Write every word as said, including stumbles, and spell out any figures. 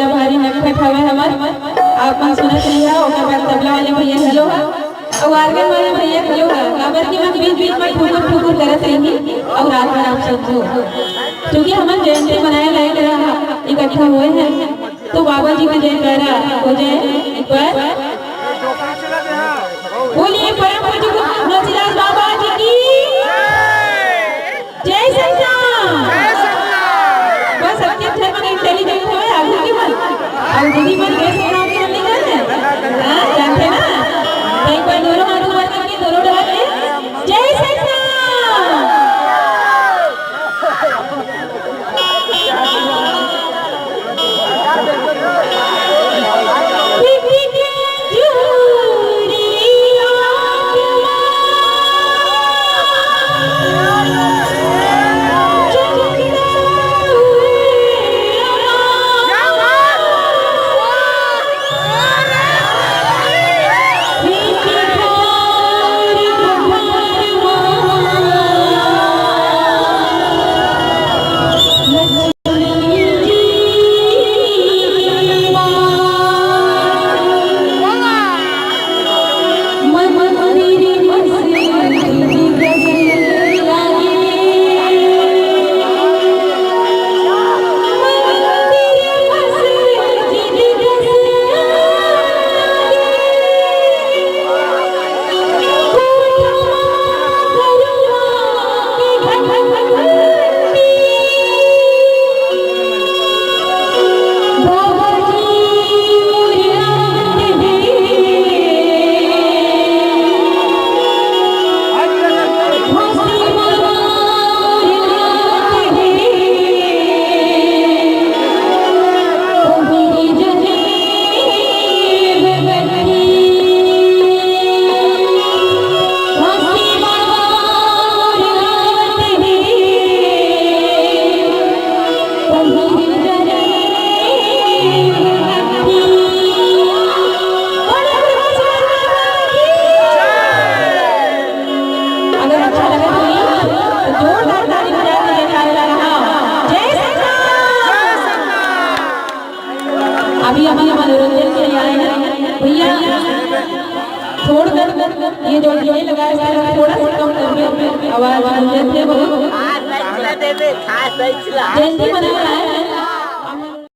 भारी नखट हवय हमर, आप मन सुनत रहिहा। ओकर बाद तबला वाले भैया घलो ह, अउ organ वाले भैया घलो ह, काबर कि मन बीच-बीच म ठुकुर-ठुकुर करत रहिही अउ रात भर आप सुनहू। क्योंकि हमन जयंती मनाए लायक रहा, इकट्ठा होए हन, तो बाबा जी के जयकारा हो जाए एक बार। बोलिए परम पूज्य गुरु तुलसीदास बाबा जी की। जय सतनाम। बस अतके ठन मन intelligent होय, आगू के मन। अउ दीदी मन जय सतनाम के हम नहीं जानते। हाँ, जानते ना? तो एक बार दोनों हाथ ऊपर करके दोनों डहार ले। जय सतनाम। अगर अच्छा लगा तो जोरदार ताली बजा के जयकारा लगाओ। जय सतनाम। अभी हम ये मनोरंजन के लिए आए हैं भैया, छोड़कर ये जो डीजे लगा है, इसको थोड़ा सा कम कर दो, आवाज गूंजत है बहुत। आज नहीं चला देवे, खास नहीं चला। जयंती मना रहा है,